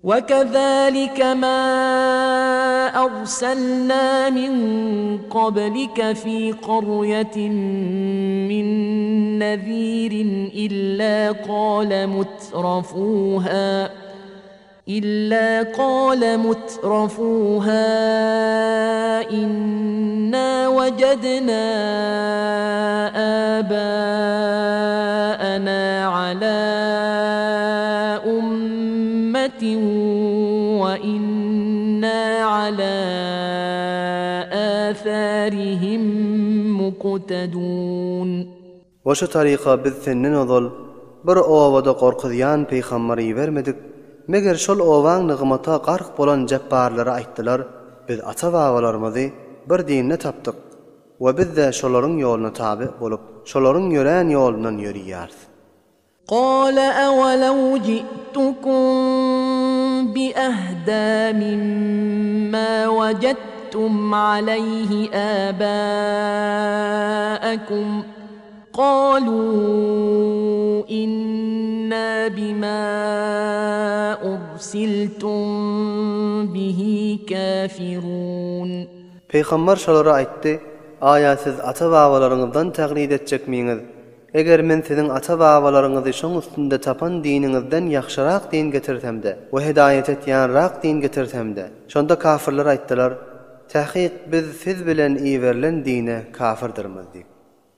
وكذلك ما أرسلنا من قبلك في قرية من نذير إلا قال مترفوها إلا قال مترفوها إنا وجدنا آباءنا على أمة وإنا على آثارهم مقتدون. We şu taryka biz senden ozal bir obada gorkuzýan pygambar ibermedik, meger şol obaň nygmata gark bolan jepbarlary aýtdylar, Biz ata-babalarymyzy bir dinde tapdyk we biz-de şolaryň ýoluna taby bolup, şolaryň ýörän ýolundan ýöriýäris. Gala awalaw ji'tukum bi'ahda mimma wajadtum alayhi aba'akum Galu inna bima ursiltum bihi kafirun. Pygamber şolara aýtdy, Aýa siz ata-babalaryňyzdan taklid etjekmiňiz? Eger men siziň ata-babalaryňyzy şoň üstünde tapan diniňizden ýagşyrak din getirsemde we hidaýat etýänrak din getirsemde, şonda kafyrlar aýtdylar, Takyk biz siz bilen iberilen dine kafyrdyrmyz diýip.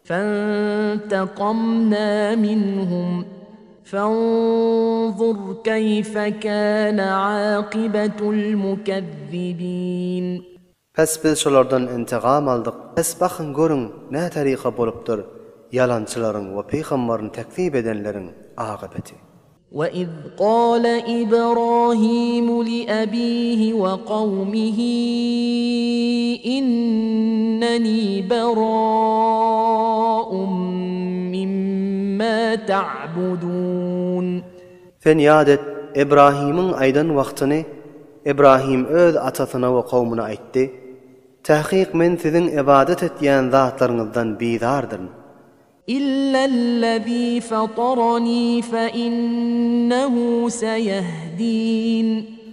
Fentekamna minhum, fenzur keýfe kâne âkibetul mukezzibîn. Pes biz şolardan intigam aldyk. Pes bakyň görüň nä taryka bolupdyr ýalançylaryň we pygambaryny tekzip edenleriň agybeti. We iz gale Ibrahimu li abihi we kawmihi inneni beraun mimma ta'budun. Sen ýat et, Ibrahimiň aýdan wagtyny, Ibrahim öz atasyna we kowmuna aýtdy, Takyk men siziň ybadat etýän zatlaryňyzdan bizardyryn. Illellezî fataranî feinnehu seyehdîn.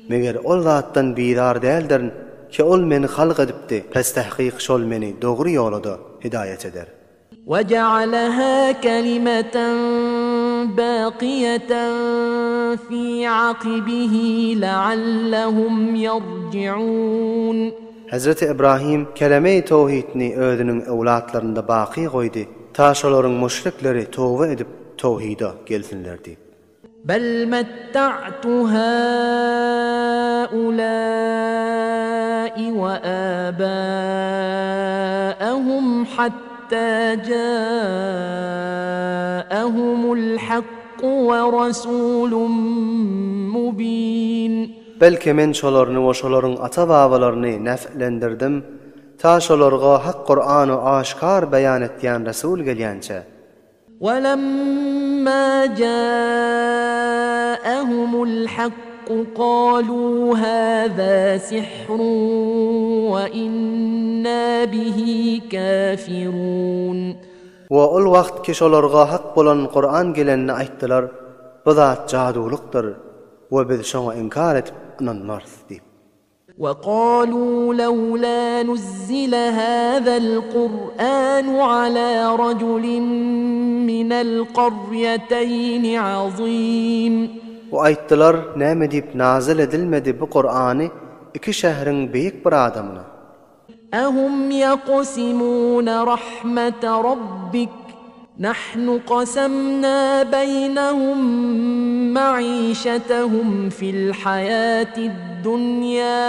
Meger ol zatdan bizar däldirin ki ol meni halk edipdi, pes tahkyk şol meni dogry ýola-da hidaýat eder. Weja'aleha kelimeten bakiýeten fi akybihi leallehum ýerji'un. Hezreti Ibrahim keleme-i towhidni özüniň öwlatlarynda baky goýdy, ta şolaryň müşrikleri toba edip towhida gelsinler diýip. Bel metta'tu ha'ulâ'i we âbâ'ehum hattâ câ'ehumul hakku we rasûlun mubîn. Belki men şolaryny we şolaryň ata-babalaryny nef'lendirdim, ta şolarga hak Kur'any aşkar beýan etýän Resul gelýänçä. Welemma ja'ahumul hakku galu haza sihrun we inna bihi kafirun. We ol wagt ki şolarga hak bolan Kuran gelende aýtdylar, Bu zat jadulykdyr we biz şoňa inkar edip ynanmarys diýip. وقالوا لولا نزل هذا القرآن على رجل من القريتين عظيم. We aýtdylar, Näme diýip nazyl edilmedi bu Kurany iki şäheriň beýik bir adamyna? Ehum ýeksimune rahmete rabbik, nahnu kasemna beýnehum maişetehum fil haýatid dunýa,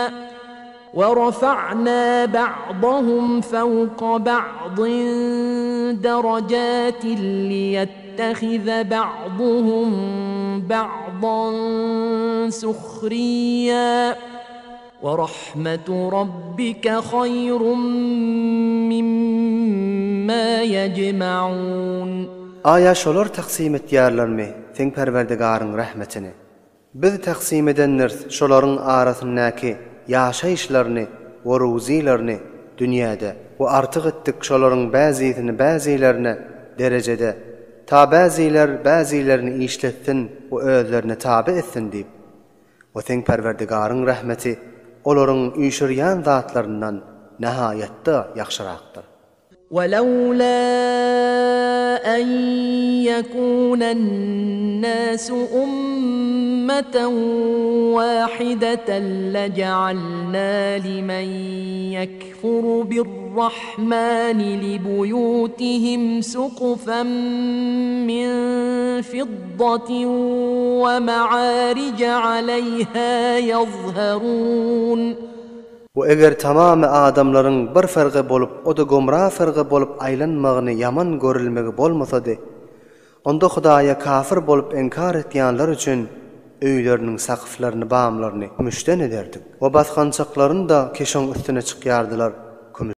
we rafa'na ba'dahum fewka ba'din derejatin liýettehize ba'duhum ba'dan suhriýa. We rahmetu rabbike haýrun mimma ýejma'un. Aýa şolar taksym etýärlermi seň Perwerdigaryň rahmetini? Biz taksym edendiris şolaryň arasyndaky ýaşaýyşlaryny we ruzylaryny dünýäde we artyk etdik şolaryň bäzisini bäzilerine derejede, ta bäziler bäzilerini işletsin we özlerine taby etsin diýip. We seň Perwerdigaryň rehmeti olaryň üýşürýän zatlaryndan nähaýatda ýagşyrakdyr. ولولا أن يكون الناس أمة واحدة لجعلنا لمن يكفر بالرحمن لبيوتهم سقفا من فضة ومعارج عليها يظهرون We eger tamamy adamlaryň bir fyrga bolup o-da gomra fyrga bolup aýlanmagyny ýaman görülmegi bolmasady, onda Hudaýa kafir bolup inkar etýänler üçin öýleriniň sakyflaryny bamlaryny kümüşden ederdik we basgançaklaryny-da ki şoň üstüne çykýardylar.